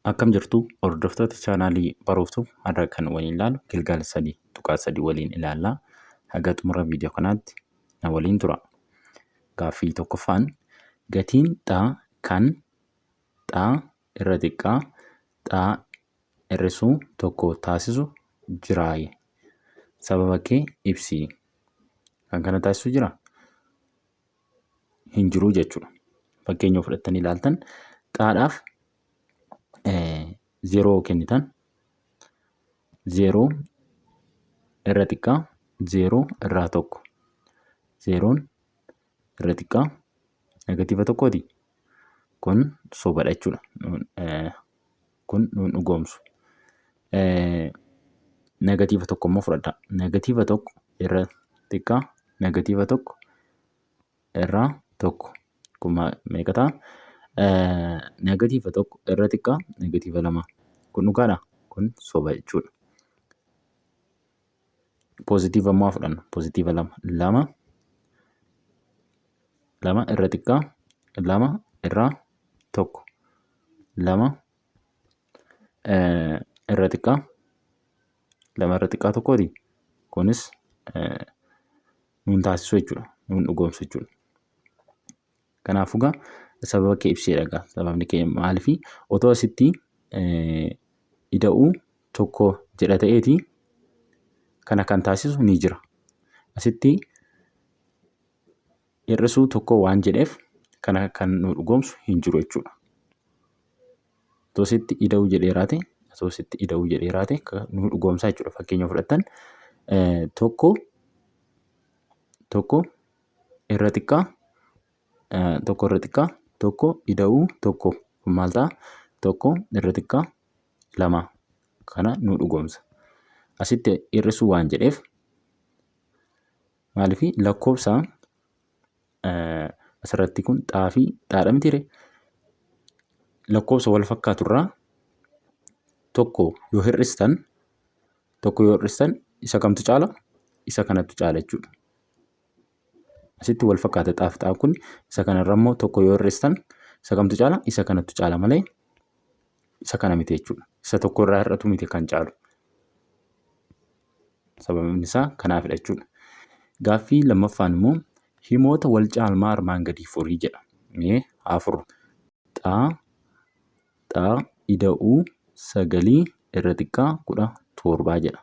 Akkam jirtu hordoftoota chaanaalii Baruuftuu, har'a kan waliin ilaalu gilgaala 3.3 waliin ilaallaa. Haga xumura viidiyoo kanaatti na waliin tura. Gaaffii tokkoffaan gatiin xaa kan xaa irra xiqqaa xaa hir'isuu tokko taasisu jiraayi? Sababa kee ibsi. Kan kana taasisu jiraa? Hin jiru jechuudha. Fakkeenya fudhattanii ilaaltan, xaadhaaf zeeroo kennitan, zeeroo irra xiqqaa zeeroo irraa tokko, zeeroon irra xiqqaa negatiiva tokkooti. Kun sobadha jechuudha. Kun nuun dhugoomsu. Negatiiva tokko immoo fudhadhaa. Negatiiva tokko irra xiqqaa negatiiva tokko irraa tokko. Kun meeqa ta'a? Negatiiva tokko irra xiqqaa negatiiva lama. Kun dhugaadhaa? Kun soba jechuudha. Poozitiiva immoo haa fudhannu. Poozitiiva lama. Lama lama irra xiqqaa lama irraa tokko. Lama irra xiqqaa lama irra xiqqaa tokkooti. Kunis nuun taasisu jechuudha. Nuun dhugoomsu jechuudha. Kanaafuu egaa sababa kee ibseedha egaa. Sababni kee maaliifi otoo asitti ida'uu tokko jedha ta'eeti kana kan taasisu ni jira. Asitti hir'isuu tokko waan jedheef kana kan nu dhugoomsu hin jiru jechuudha. Otoo asitti ida'uu jedheeraate, otoo asitti ida'uu jedheeraate nu dhugoomsaa jechuudha. Fakkeenya fudhattan, tokko tokko irra xiqqaa tokko irra xiqqaa tokko ida'uu tokko kun maal ta'a? Tokko irra xiqqaa lama kana nu dhugoomsa. Asitti hir'isuu waan jedheef, maaliif lakkoofsa asirratti kun xaa fi xaadha mitiire, lakkoofsa wal fakkaatu irraa tokko yoo hir'istan, tokko yoo hir'istan isa kamtu caala? Isa kanatu caala jechuudha. Asitti wal fakkaata xaa fi xaan kun, isa kanarra immoo tokko yoo hir'istan isa kamtu caala? Isa kanatu caala malee isa kana miti jechuudha. Isa tokko irraa hir'atu miti kan caalu. Sababni isaa kanaafidha jechuudha. Gaaffii lammaffaan immoo himoota wal caalmaa armaan gadii furii jedha. Mee haa furru. Xaa xaa ida'uu sagalii irra xiqqaa 17 jedha.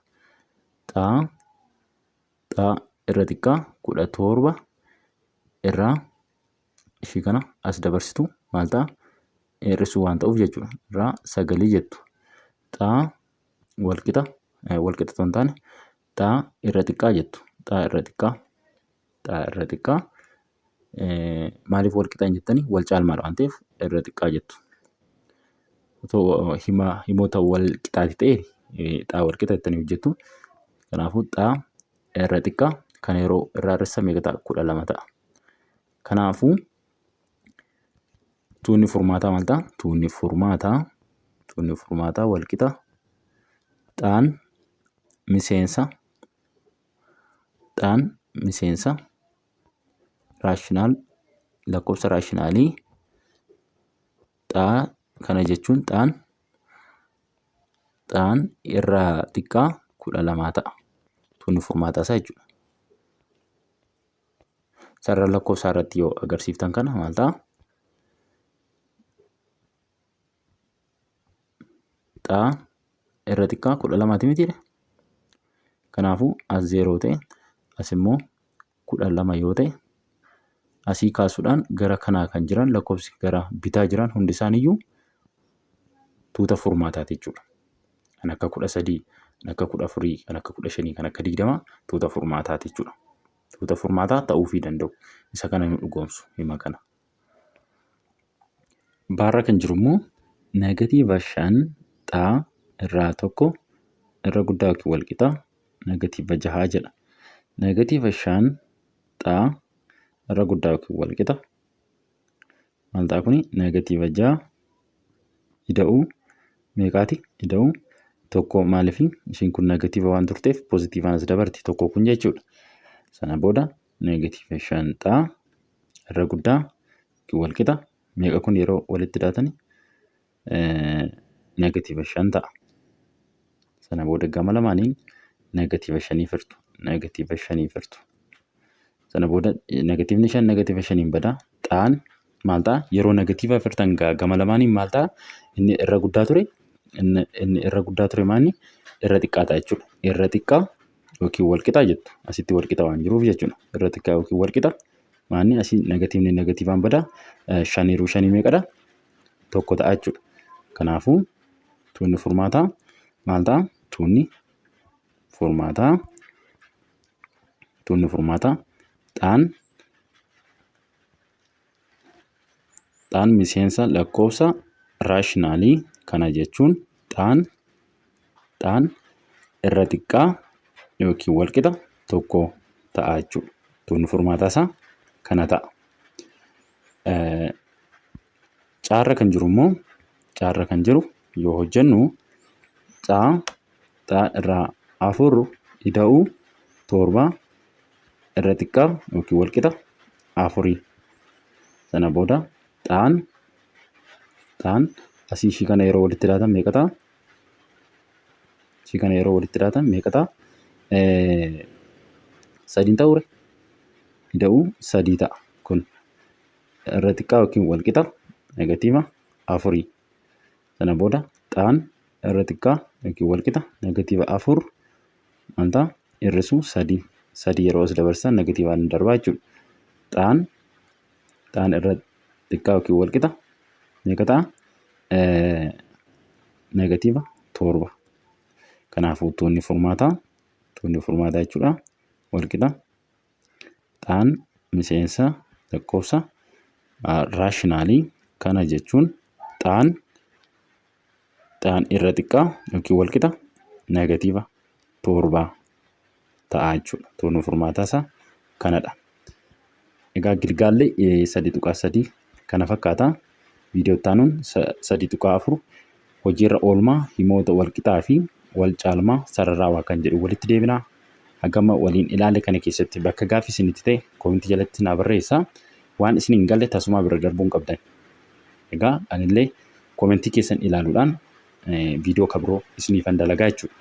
Xaa xaa irra xiqqaa 17 irraa ishii kana as dabarsitu maal ta'a? Hir'isuu waan ta'uuf jechuudha. Irraa sagalii jettu. Xaa walqixa, walqixa otoo hin taane xaa irra xiqqaa jettu. Xaa irra xiqqaa, xaa irra xiqqaa maaliif walqixa hin jettanii? Wal caalmaadha waan ta'eef irra xiqqaa jettu. Otoo hima himoota wal qixaati ta'e xaa wal qixa jettanii hojjettu. Kanaafuu xaa irra xiqqaa kan yeroo irraa hir'isa meeqa ta'a? 12 ta'a. Kanaafuu tuunni furmaataa maal ta'a? Tuunni furmaataa wal qixa xaan miseensa, xaan miseensa raashinaal, lakkoofsa raashinaalii xaa. Kana jechuun xaan irraa xiqqaa 12 ta'a. Tuunni furmaataa isaa jechuudha. Sarara lakkoofsaa irratti yoo agarsiiftan kana maal ta'a? Xaa irra xiqqaa 12ti mitiidha. Kanaafuu as zeeroo ta'e, as immoo 12 yoo ta'e, asii kaasuudhaan gara kanaa kan jiran, lakkoofsi gara bitaa jiran hundi isaaniiyyuu tuuta furmaataati jechuudha. Kan akka 13, kan akka 14, kan akka 15, kan akka 20 tuuta furmaataati jechuudha. Tuuta furmaataa ta'uufii danda'u. Isa kana nu dhugoomsu hima kana. Baarra kan jiru immoo negatiiva 5 xaa irraa tokko irra guddaa yookiin wal qixa negatiiva jahaa jedha. Negatiiva 5 xaa irra guddaa yookiin wal qixa maal ta'a kuni? Negatiiva 6 ida'uu meeqaati? Ida'uu tokko. Maaliif? Ishiin kun negatiiva waan turteef poozitiivaan as dabarti tokko kun jechuudha. Sana booda negatiiva 5 xaa irra guddaa yookiin wal qixa meeqa kun yeroo walitti daatani? Negatiiva 5 ta'a. Sana booda gama lamaaniin negatiiva shaniif hirtu. Negatiiva shaniif hirtu. Sana booda negatiivni 5 negatiiva shaniin bada. Xaan maal ta'a? Yeroo negatiiva hirtan gama lamaaniin maal ta'a? Inni irra guddaa ture inni irra guddaa ture maanni irra xiqqaa ta'a jechuudha. Irra xiqqaa yookiin wal qixaa jettu. Asitti wal qixa waan jiruuf jechuudha. Irra xiqqaa yookiin wal qixa maanni asii negatiivni negatiivaan bada. Shan hiruu shanii meeqadha? Tokko ta'a jechuudha. Kanaafuu tuunni furmaataa maal ta'a? Tuunni furmaataa tuunni furmaataa xaan xaan miseensa lakkoofsa raashinaalii kana jechuun xaan xaan irra xiqqaa yookiin walqixa tokko ta'a jechuudha. Tuunni furmaataa isaa kana ta'a. Caarra kan jiru immoo caarra kan jiru yoo hojjennu caa xaa irraa 4 ida'uu 7 irra xiqqaa yookiin walqixa afurii. Sana booda xaan xaan asii ishii kana yeroo walitti daatan meeqa ta'a? Ishii kana yeroo walitti daatan meeqa ta'a? Sadiin ta'uure? Ida'uu sadii ta'a kun. Irra xiqqaa yookiin walqixa negatiiva afurii. Sana booda xaan irra xiqqaa yookiin walqixa negatiiva 4 maal ta'a? Hir'isuu sadii. Sadii yeroo as dabarsan negatiivaan darbaa jechuudha. Xaan xaan irra xiqqaa yookiin walqixa meeqa ta'a? Negatiiva 7. Kanaafuu tuunni furmaataa tuunni furmaataa jechuudha walqixa xaan miseensa lakkoofsa raashinaalii kana jechuun xaan xaan irra xiqqaa yookiin walqixa negatiiva 7 ta'a jechuudha. Tuunni furmaataa isaa kanadha. Egaa gilgaalli 3.3 kana fakkaata. Viidiyoo itti aanuun 3.4 hojiirra oolmaa himoota walqixaa fi wal caalmaa sararaawaa kan jedhu walitti deebina. Hagama waliin ilaale kana keessatti bakka gaaffii isinitti ta'e koomentii jalatti naa barreessaa. Waan isin hin galle tasumaa bira darbuu hin qabdan. Egaa anillee koomentii keessan ilaaluudhaan viidiyoo kabiroo isiniifan dalagaa jechuudha.